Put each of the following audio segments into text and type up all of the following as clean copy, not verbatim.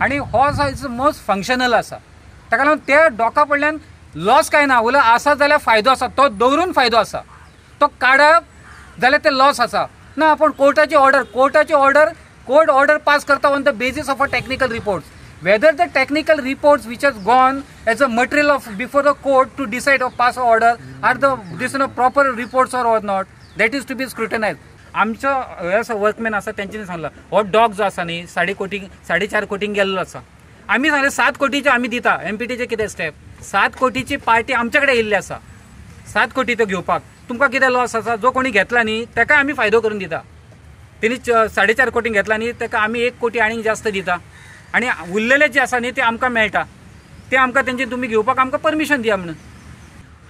आनी हो जो is most functional आसा. ताका लागून त्या डॉका कडल्यान लॉस कांय ना, उलट आसा जाल्यार फायदो आसा, तो दवरून फायदो आसा, तो काडप जाल्यार ते लॉस आसा ना. पूण कोर्टाची ऑर्डर कोर्ट ऑर्डर पास करता on the basis of a technical reports. Whether the technical reports which has gone as a material of before the court to decide or pass order are the this no proper reports or not, that is to be scrutinise. आमचो हे workman आसा तेंच्यांनी सांगला हो dog जो आसा न्ही 4.5 कोटींक गेल्लो आसा. आमी सांगलें 7 कोटीचे आमी दिता. एमपीटीचे कितें स्टेप, 7 कोटीची पार्टी आमचे कडेन येयल्ली आसा, 7 कोटी तो घेवपाक तुमकां कितें लॉस आसा? जो कोणी घेतला न्ही ताका आमी फायदो करून दिता. तेणी 4.5 कोटी घेतला न्ही ताका आमी 1 कोटी आनीक जास्त दिता आनी उरलेले जे आसा न्ही ते आमकां मेळटा, ते आमकां तेंचे तुमी घेवपाक आमकां परमिशन दिया म्हणून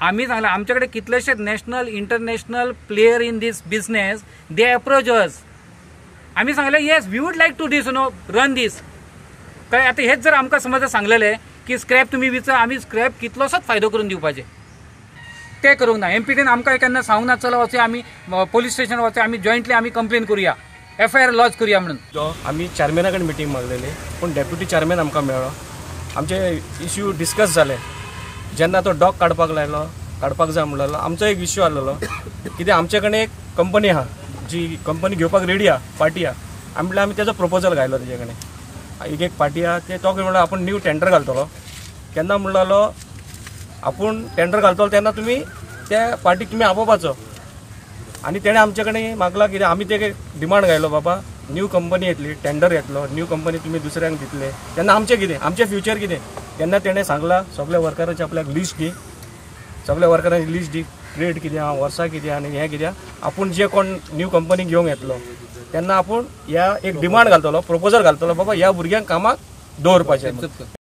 आमी सांगलें. आमचे कडेन कितलेशेच national international player in this business they approach us. आमी सांगलें yes we would like to this no run this. काय आतां हेच जर आमकां समज सांगलेलें की स्क्रॅप तुमी विचा, आमी स्क्रॅप कितलोसोच फायदो करून दिवपाचें, तें करूंक ना. एमपीटीन आमकां केन्ना सांगूंक ना चला वचया आमी पोलीस स्टेशन वचया, आमी जॉयंटली आमी कंप्लेन करुया, एफआयआर लॉज करुया म्हणून. आमी चॅरमॅना कडेन मिटींग मागलेली, पूण डेप्युटी चॅरमॅन आमकां मेळ्ळो. आमचे इश्यू डिस्कस जाले. जेन्ना तो डॉग काडपाक लायलो, काडपाक जाय म्हणलेलो, आमचो एक इश्यू आसलेलो कित्याक आमचे कडेन एक कंपनी आहा जी कंपनी घेवपाक रेडी आहा, पार्टी आहा. आमी म्हणल्यार आमी तेजो प्रपोजल घायलो तेजे कडेन. एक पार्टी आहा ते तो म्हणलो आपूण न्यू टेंडर घालतलो. केन्ना म्हणलेलो आपूण टेंडर घालतलो तेन्ना तुमी त्या पार्टीक तुमी आपोवपाचो. आनी तेणें आमचे कडेन मागला कितें, आमी ते डिमांड घायलो बाबा न्यू कंपनी येतली, टेंडर येतलो, न्यू कंपनी तुमी दुसऱ्यांक दितले तेन्ना आमचें कितें, आमचें फ्युचर कितें. तेन्ना तेणें सांगलां सगल्या वर्करांची आपल्याक लिस्ट दी, सगल्या वर्करांची लिस्ट दी, रेट कितें आहा, वर्सां कितें आनी हें कितें. आपूण जे कोण न्यू कंपनी घेवंक येतलो तेन्ना आपूण ह्या एक डिमांड घालतलो, प्रपोजल घालतलो बाबा ह्या भुरग्यांक कामाक दवरपाचें.